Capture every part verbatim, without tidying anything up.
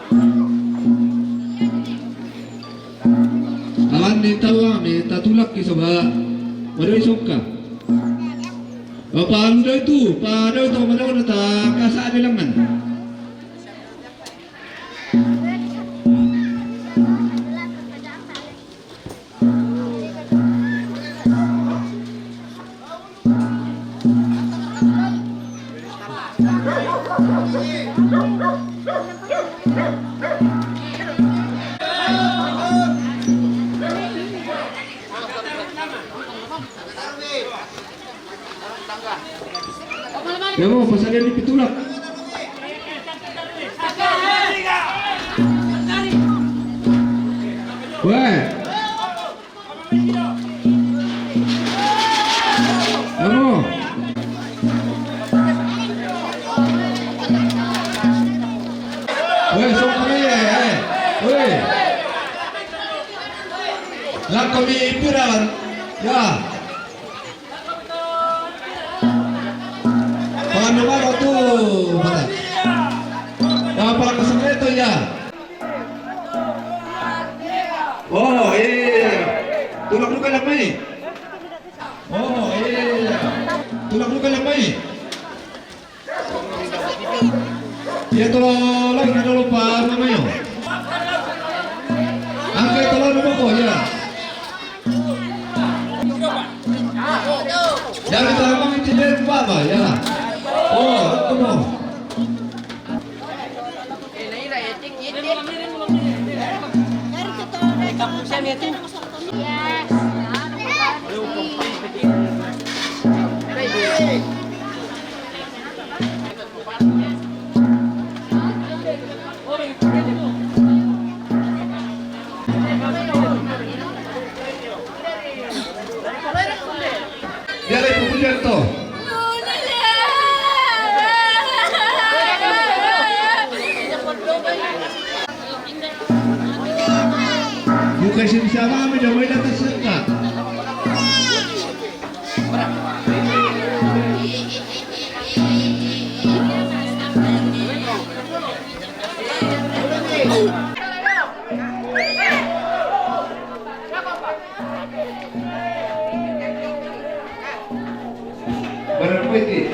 Awan ni tawa mi tatulak ki soba. Waduh isungka. Bapak anu dah itu, Pak dah itu, mana dah tak kasar di lengan. Ya mo, pasalian ni pitulak. Weh. Ya mo. Weh, sok kami, eh, eh. Weh. Lang kami pirawan. Ya. Panganu maro tu, mata. Ya, pala kasangre tu, ya. Oh, iya, iya, iya. Tulak luka lamai. Oh, iya, iya, iya. Tulak luka lamai. Ya, tolong, tolong, tolong, Pak, namanya. Angkat tolong, tolong, ya. Jadi tolong, tolong, tolong, ya. Oh, tolong. Dia lagi pupulian to. Bukan siapa-siapa, kami damai datang serentak. Barang putih.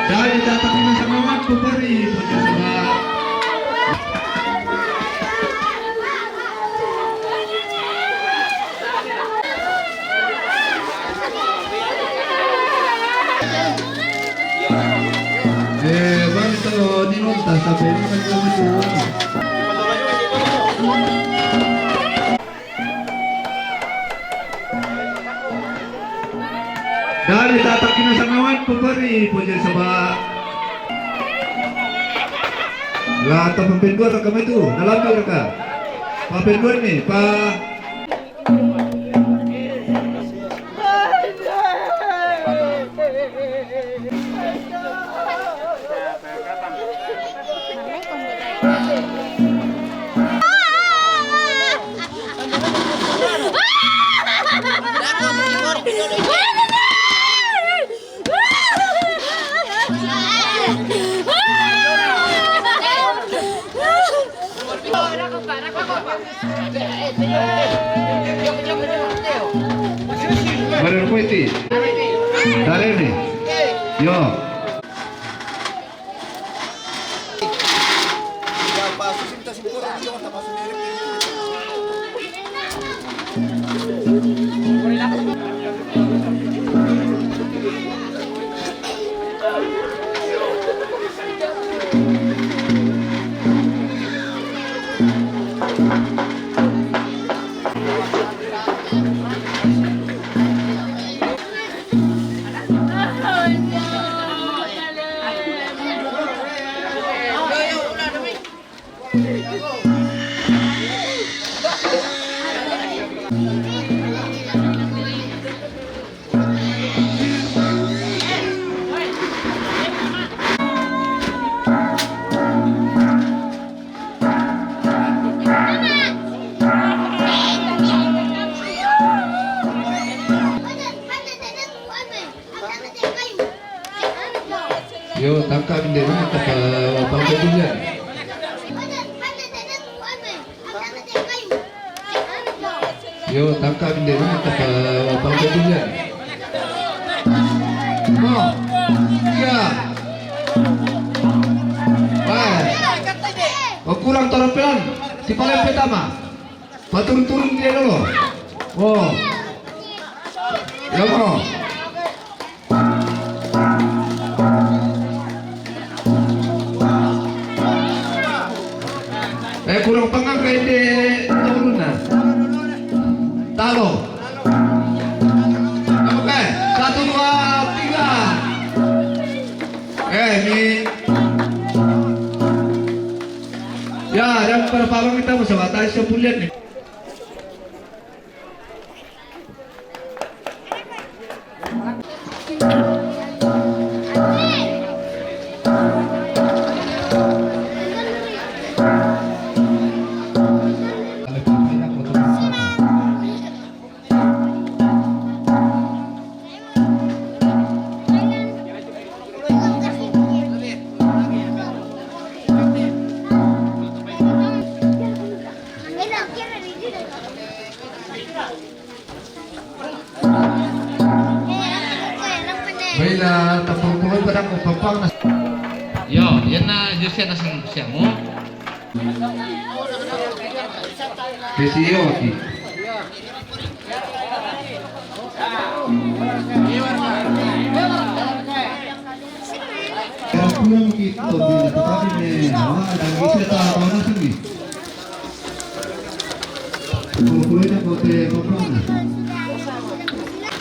Dari tatak ini sama waktu beri punya sama. Eh, bantu ni nonton sampai ni macam tu. Dari tatak kinasangawan, pemberi puji sembah. Lah, tak pemberi dua tak kami tu, dalam tu reka. Pemberi dua ni, pa. Barero kuiti. Dareni. Yo. Yo, tangkap bendera, tapa, tapa, tapa. Yo, tangkap bendera, tapa, tapa, tapa. Oh, iya. Wah. Oh, kurang toropelan. Di paling pertama. Paturun-turun dia dulu. Oh. Ya, oh. Eh, kurang pangang kayak di turun nah. Talo. Oke, satu, dua, tiga. Eh, ini. Ya, dan para pawang kita mau sebatas sepuluh nih. Baiklah, tapang-tapang pada ko papang na. Yo, yan na, yo siya na siyang, siya mo. Kasi yo, aki. Kaya pulang kita, bila tetapi ni, wah, lagi saya tak tahu nasib ni.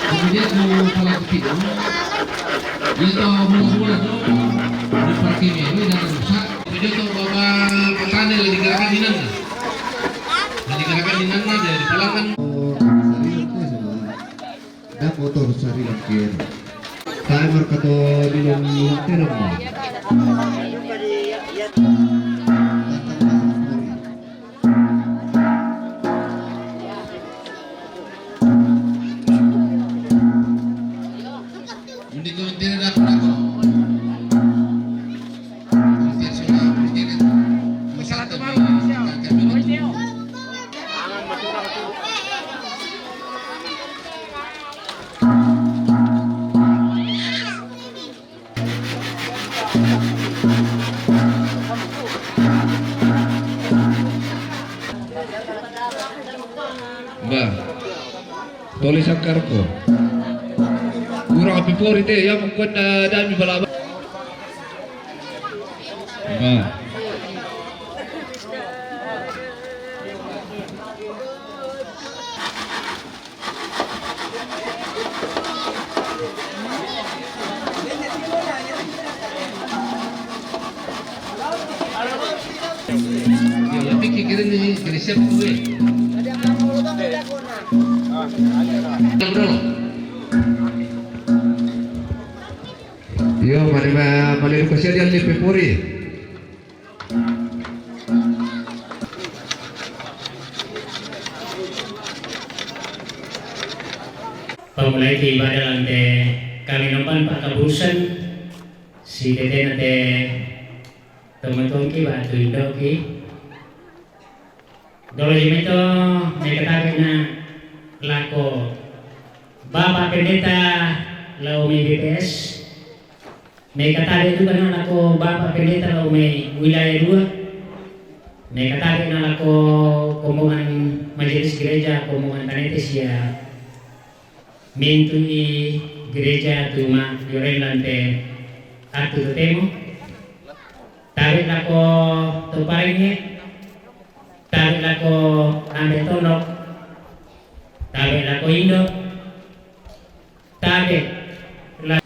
Kemudian mau salah kecil, ya. Kita mula-mula tu, di parkir ni, ini dah rusak. Jadi tu bapa petani lagi gerakan di nan. Lagi gerakan di nan ada di palangan. Dan motor sari lampion. Timer kato di dalam lantainan mo. Hindi ko tinadako na ko. Ba. Tulis ang karko. Kurang api pori te, ya mungkin, eh, dami balaba. Ba. Yo, tapi kira ni, kira siapa tu, eh? Yo, mari, mari, mari, kasi dia ni pepuri. Pamulai ti ibadah lan te kami nompan pakabusen si tetena te temeton ki batu indo ki. Dolo jemento, meka tabe na lako Bapak Pendeta lau mai B P S, meka tabe juga na lako Bapak Pendeta lau mai wilayah dua, meka tabe na lako kombongan majelis gereja, kombongan tanete sia mentu i gereja tuma yoren lante atu totemo. Tabe lako toparinge, tabe lako ambe tonok, tabe lako indo, tabe la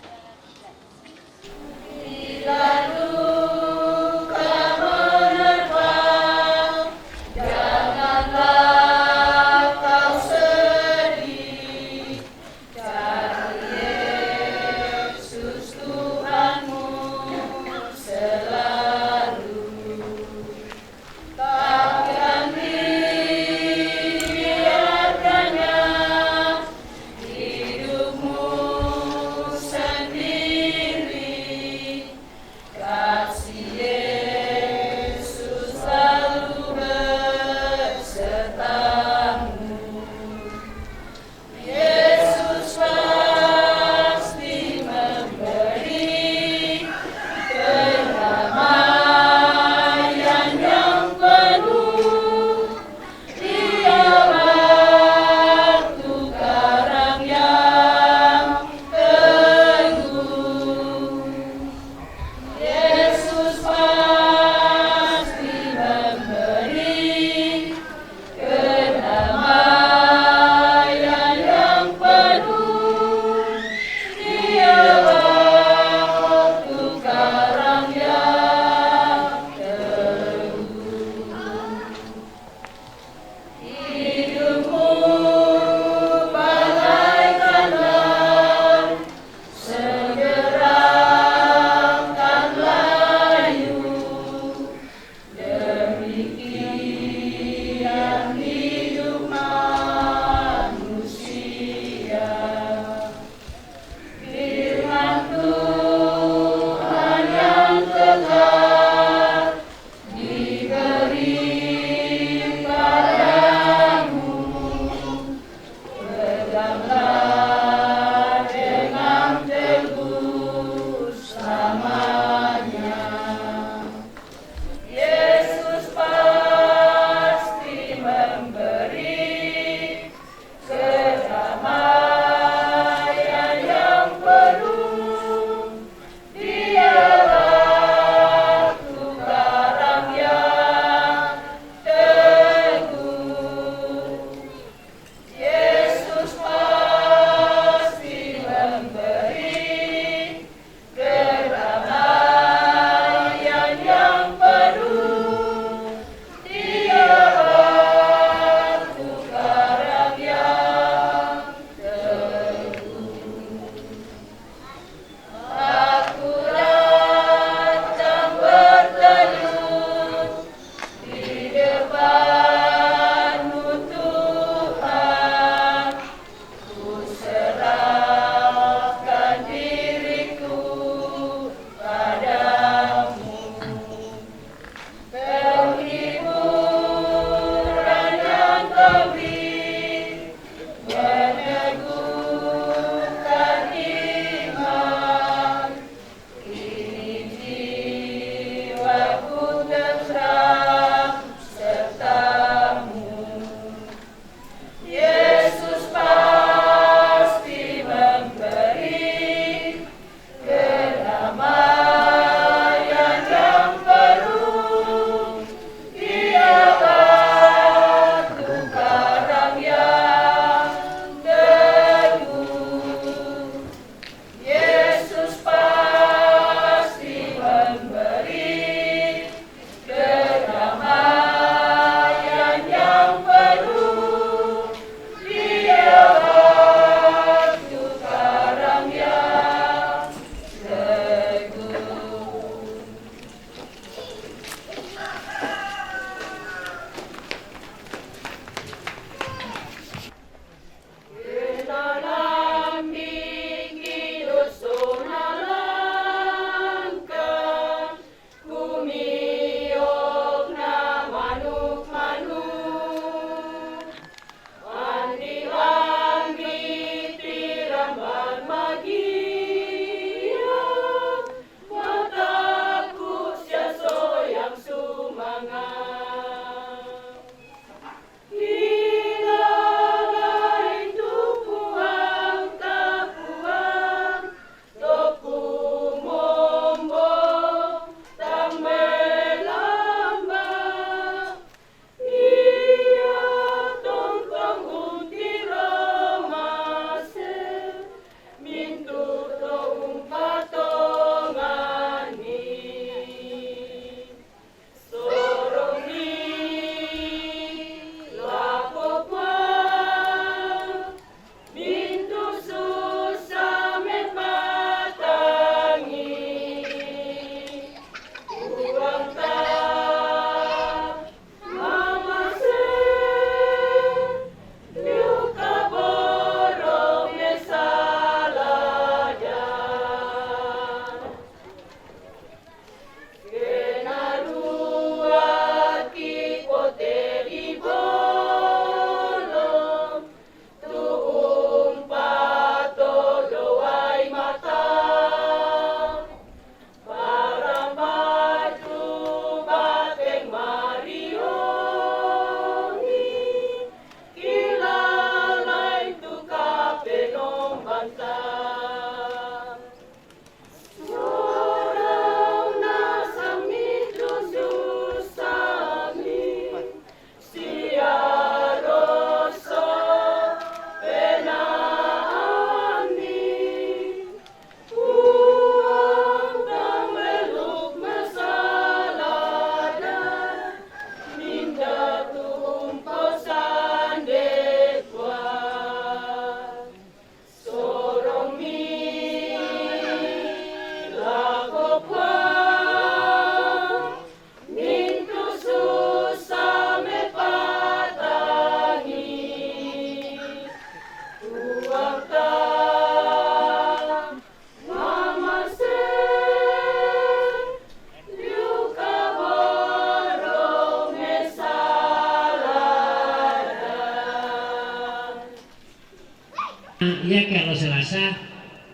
Iya ke alo Selasa,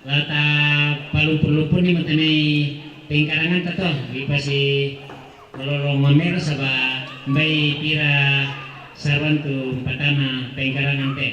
la ta palumpur-lumpur ni mata mai pengkarangan ta to, di pasi lolong mamero saba mbai pira saruan tu patama pengkarangan te.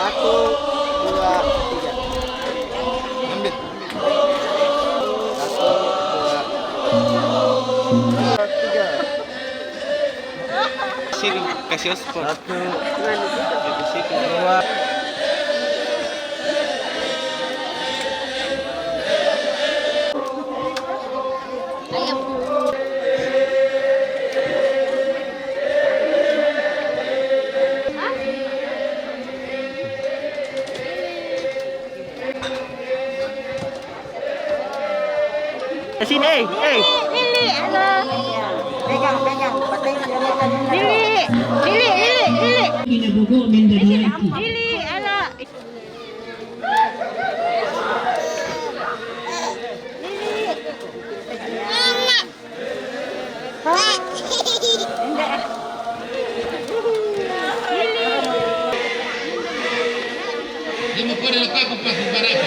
Satu, dua, tiga. Ambil. Satu, dua. Sini, kasih ospor. Satu, dua. Sini, eh, eh. Lili, halo. Pegang, pegang. Pegang, pegang, pegang. Lili, Lili, Lili, Lili. Kinabugo, Mindanao. Lili, halo. Lili. Lili. Lima puluh lima puluh berapa?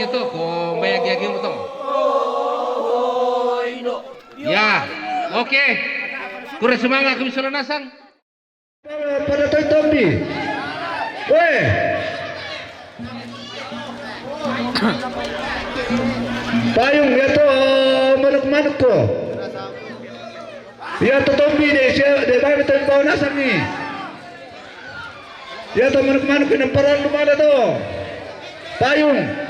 To, ko mbayang-yagi mo to. Ya, oke. Kura sumanga' kami sola nasang. Pada to'i tombi. Weh. Payung, ya to, manuk-manuk ko. Ya to tombi de, sia, de bae to bawa nasang ni. Ya to manuk-manuk ini parallu mada to. Payung.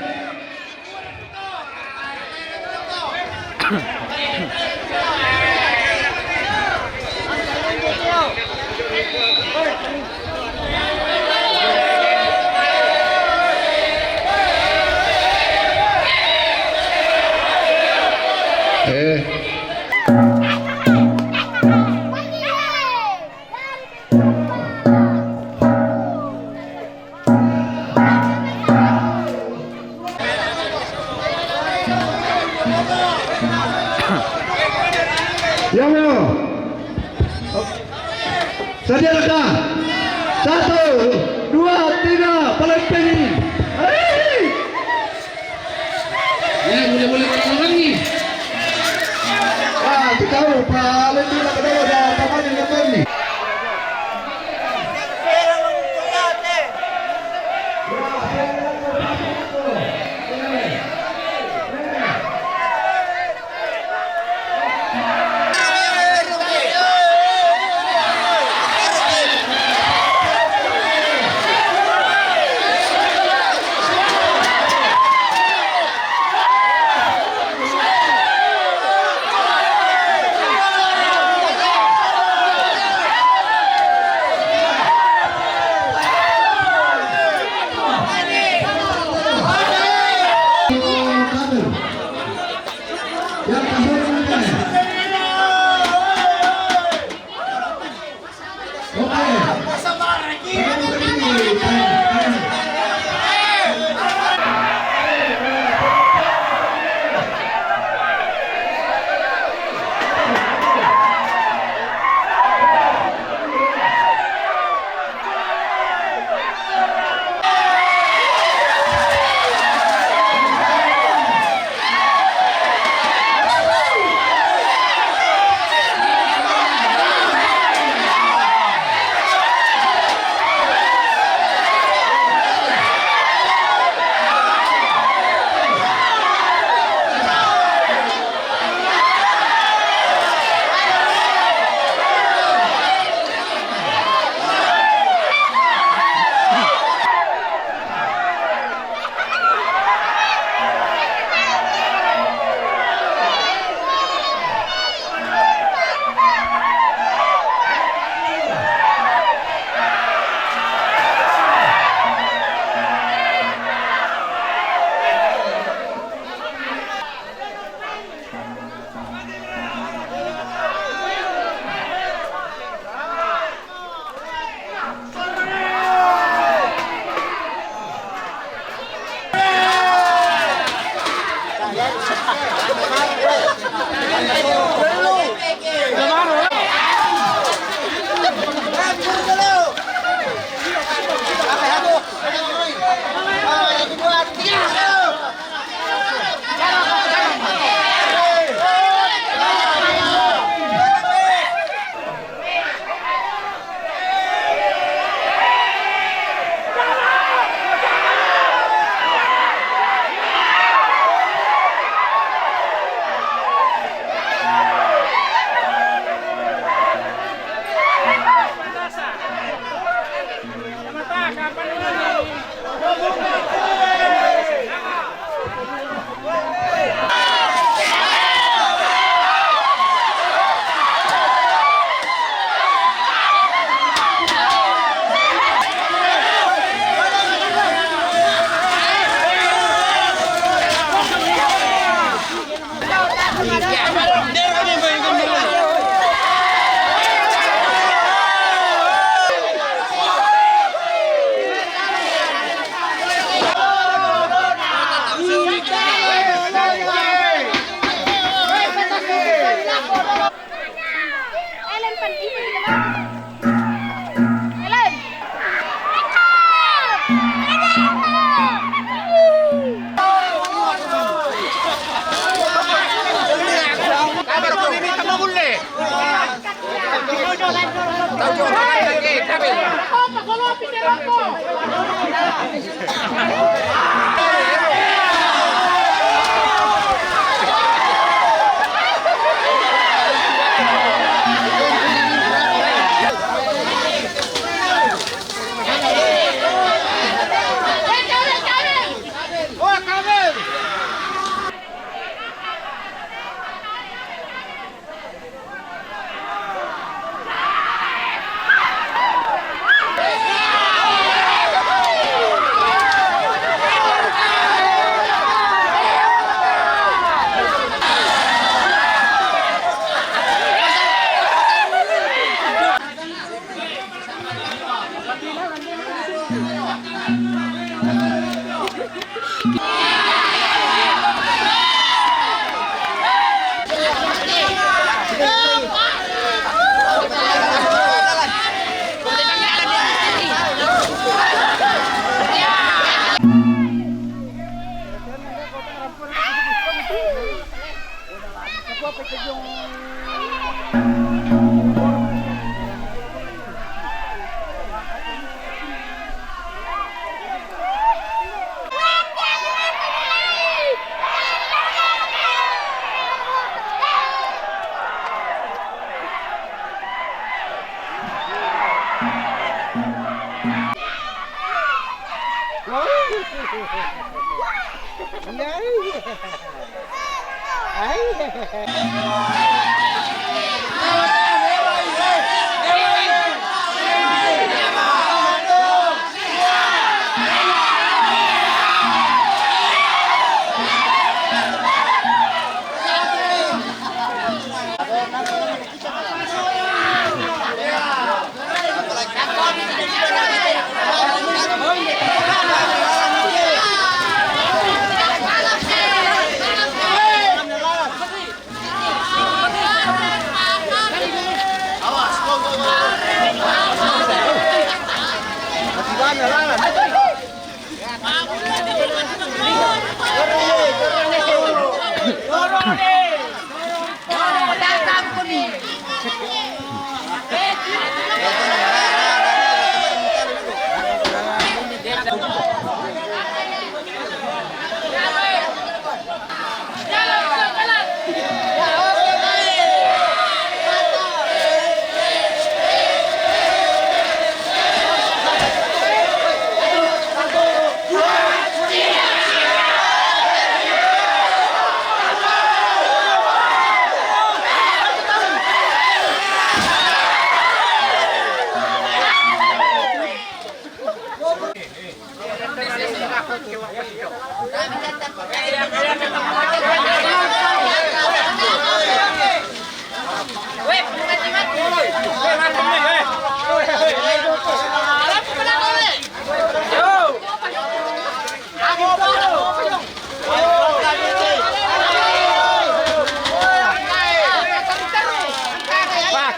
Eh. Ya mo. Sadia ka? Satu, dua, tiga, paling tinggi. Hei! Ya, boleh-boleh orang-orang ni. Ah, tu tahu, paling tinggi ka dawa da tamani na kami.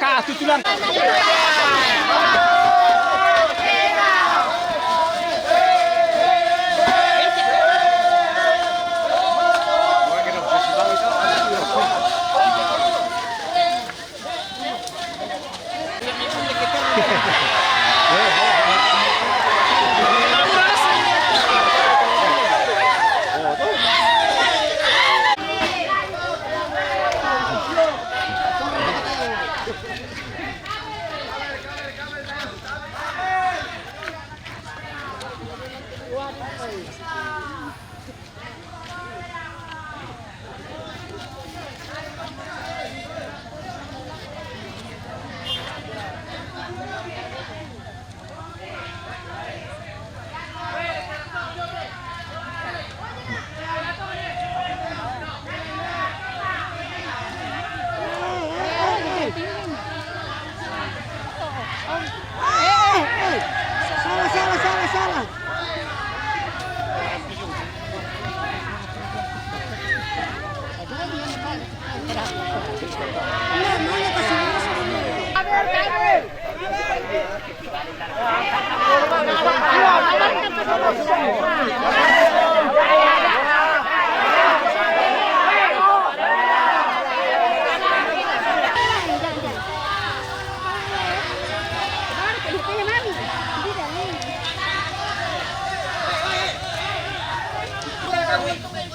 Paka tutulan.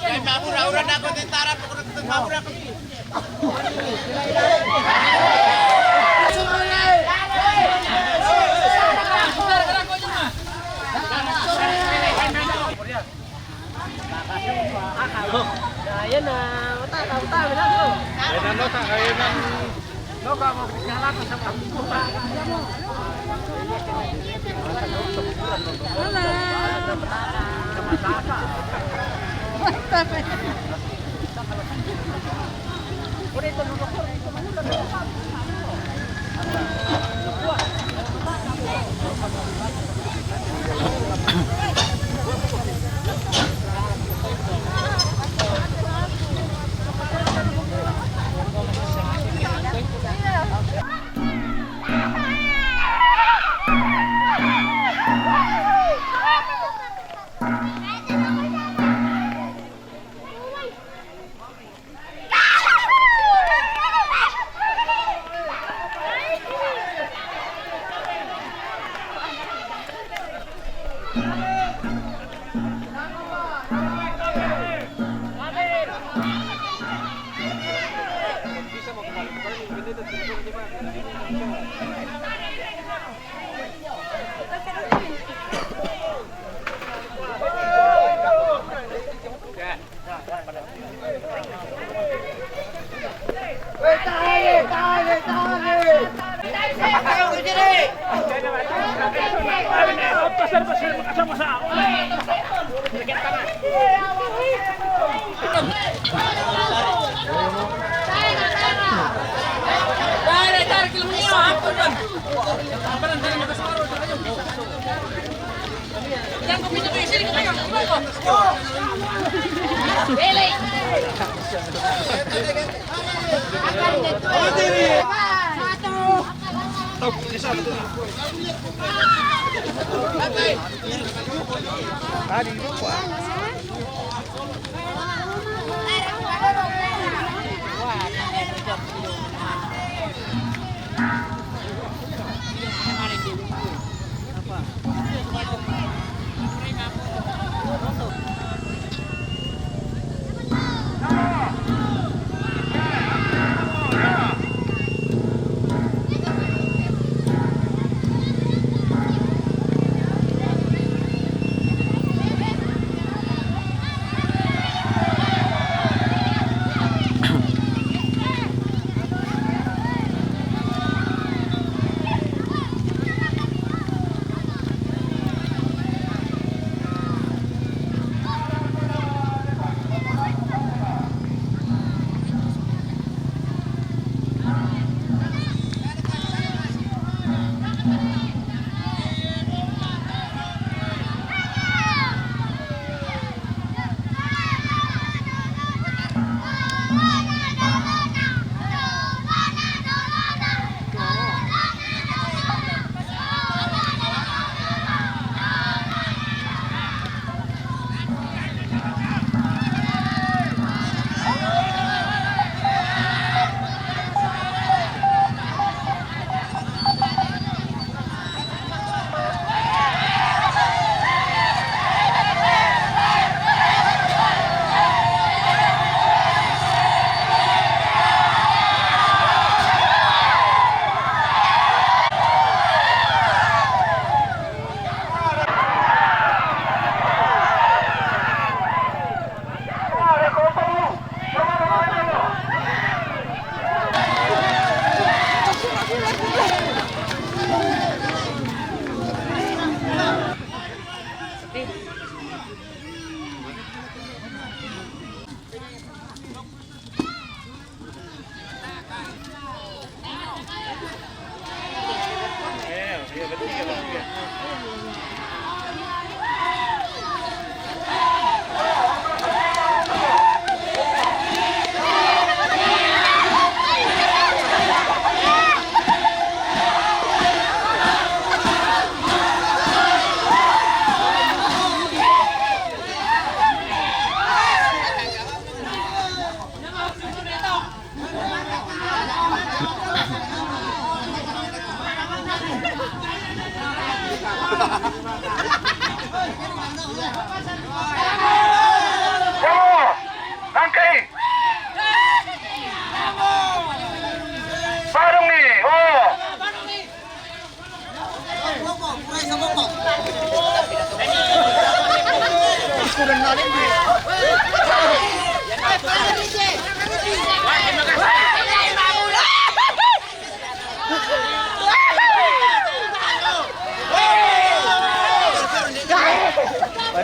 Ay, mabura-ura na ako, tentara, pokoknya mabura ako. Ayan na, uta, uta, uta, uta. Ayan na, uta, ayan na. Wala.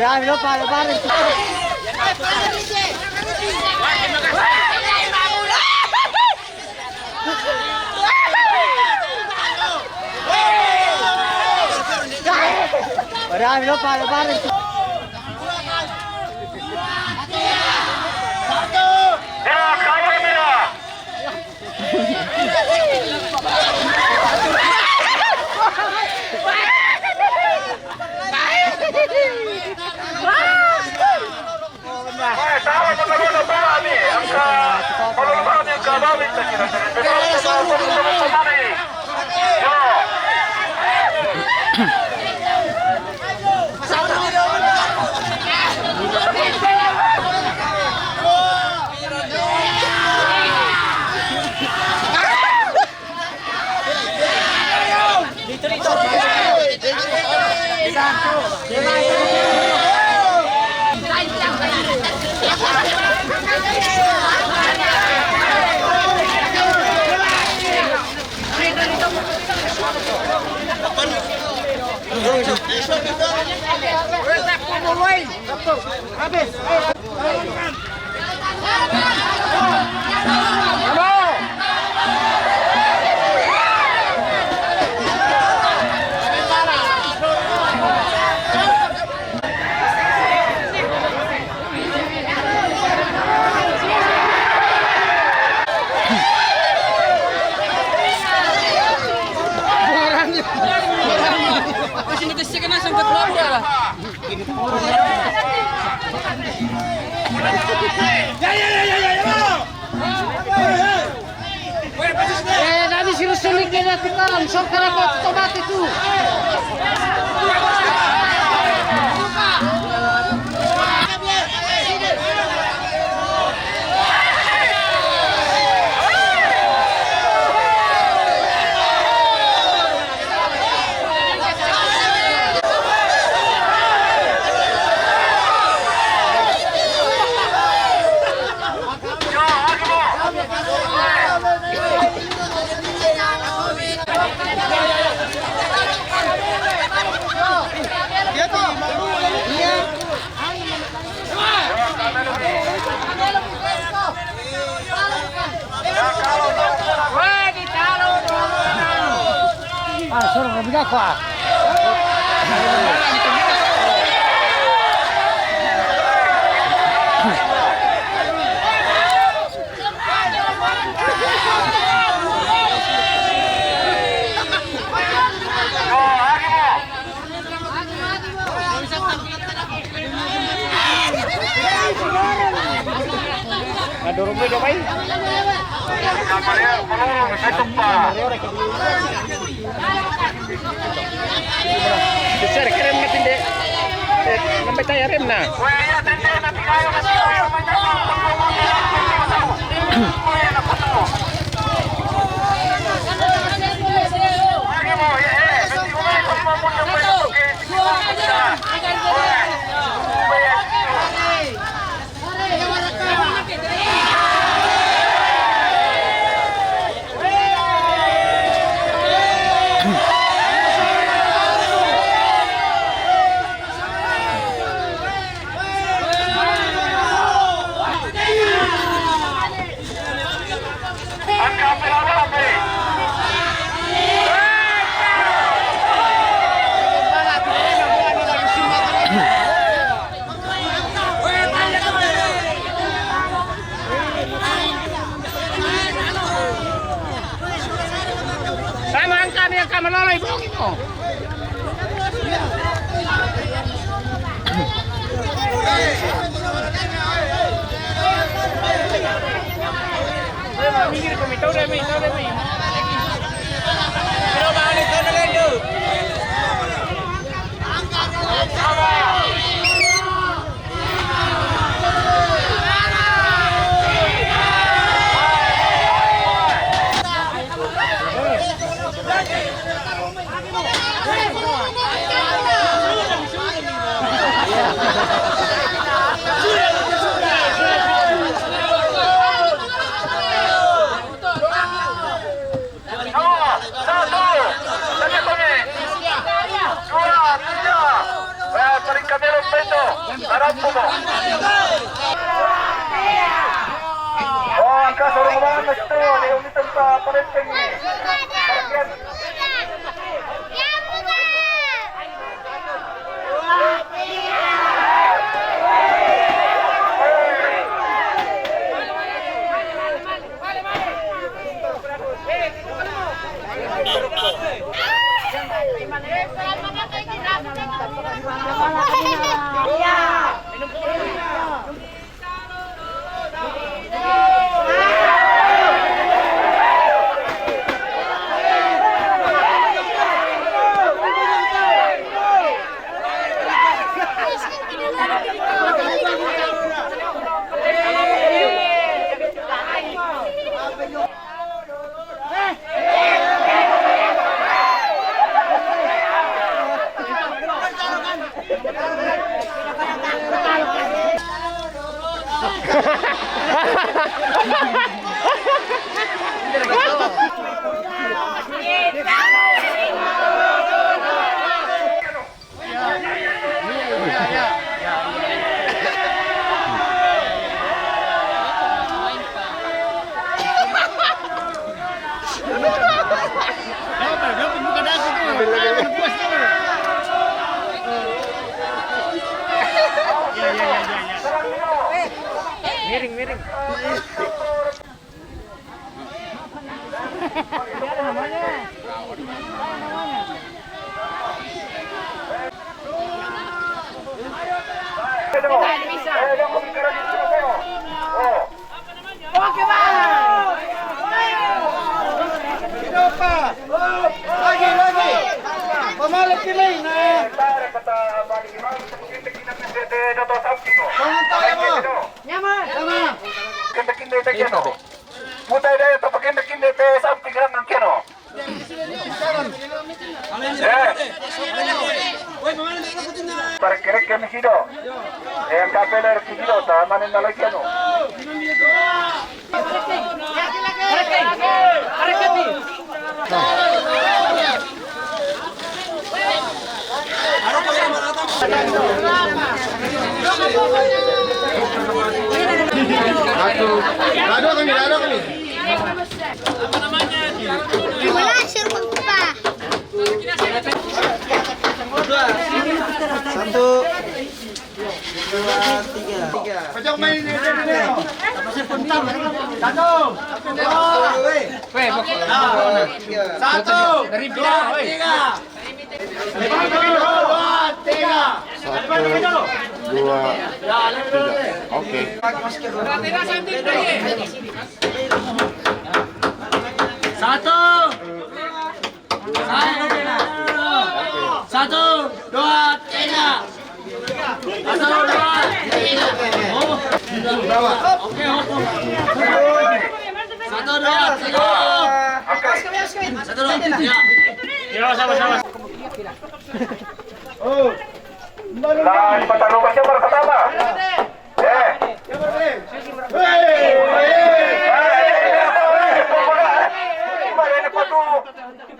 Dai, lo pare, pare. Dai, lo pare, pare. Eh, nani si rusuli kena tikaran, sokara ko tomate tu. Ah, solo, mira qua. Nadurog mo, Domay? Sir, kaya mo matindi. Eh, nambay tayo rin na. Sama ang kami ang kamaloloy, bukit mo. Miring, miring. Oke, Bang. Lagi, lagi. Pamalik sini, nah. Nyaman. Nyaman. Puta idea, tapakende kinde te samping rangan keno. Eh. Para kerek kami sido. Eh, kapela sido, ta manen na lagi keno. Satu. Dado kami, dado kami. Wala, sir, magpa. Satu. Dua, tiga. Tiga. Satu. Dua, tiga. Satu. Dua, tiga. Satu, dua, tiga. Oke. Satu. Satu, dua, tiga. Satu, dua, tiga. Oh. Oke, oke. Satu, dua, tiga. Satu, dua, tiga. Ya, sama-sama. Oh. Nah, di mata rumah siapa pertama? Eh. Eh. Eh. Gimana ini, Pak, tuh?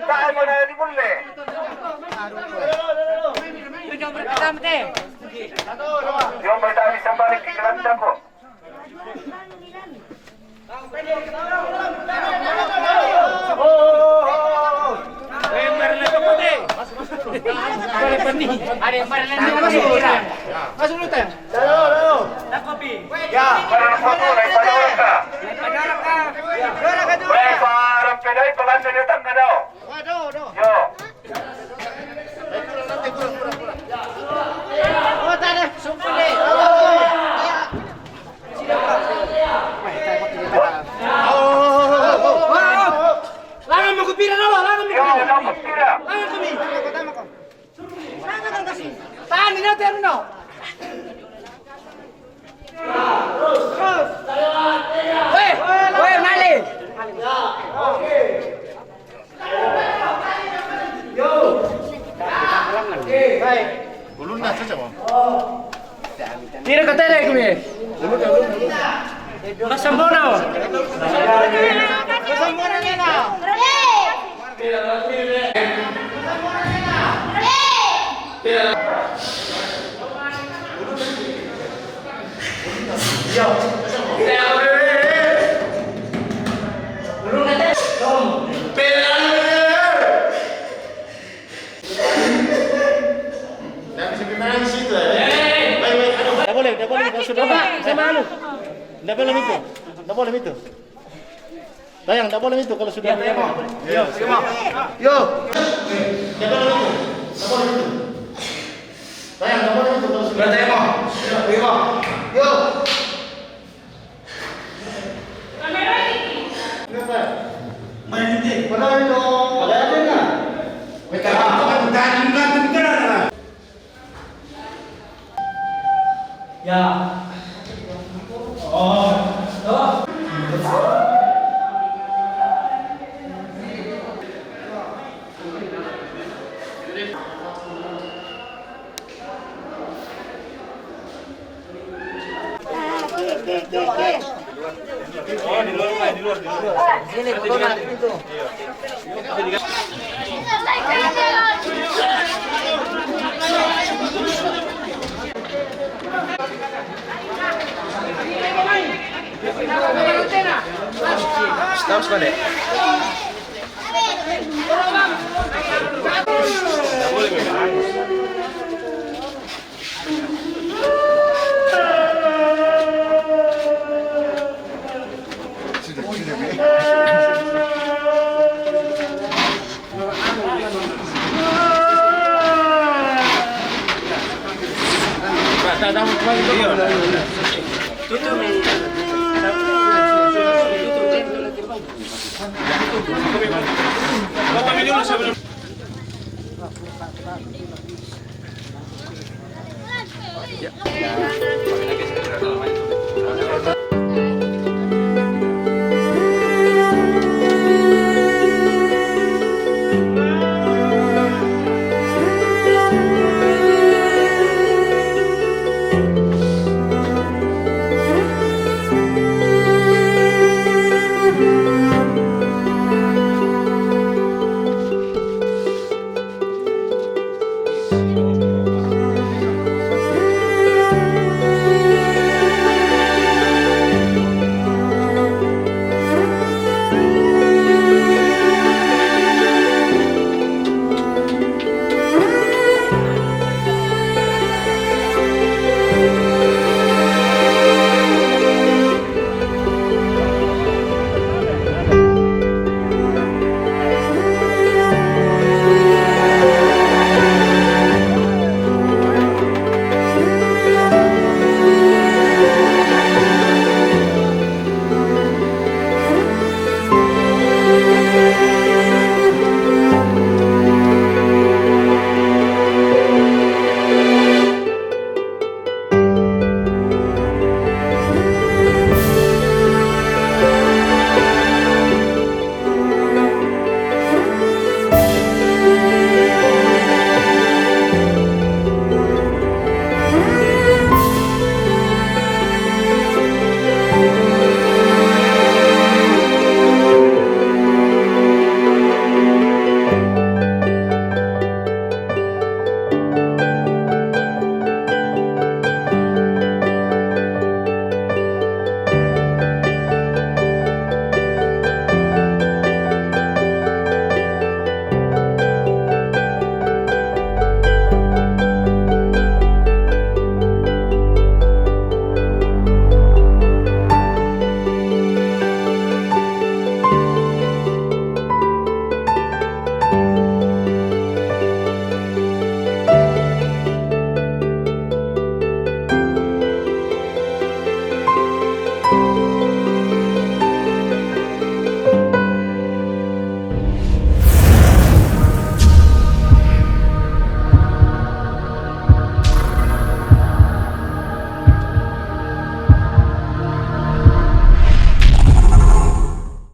Tahan mana di bulle? Yung pertama, te. Yung pertama, isang balik di Kalanda po. Masuk, masuk. Masuk, Lutang. Lalu, lalu. Ya. Para foto, may padawan ka. May parang pinay, palanda niya tang na daw. Yo. Langan mo, kupira na, langan mo, kupira. Langan kami. Langan kasi. Tahan nila, pero no. Weh, weh, mali. Ulun na saja, Bang. Tira ka tele kami. Masambona. Masambona na. Coba, saya malu. Nggak boleh itu. Nggak boleh itu. Sayang, nggak boleh itu kalau sudah. Yo, yo. Nggak boleh itu. Nggak boleh itu. Sayang, nggak boleh itu kalau sudah. Berarti, Bang. Yo, yo. Kenapa? Main ini. Padahal itu, padahal itu, nah. Mereka bukan, bukan, bukan, bukan, nah. Ya. Oh. Oh. Stop sekali.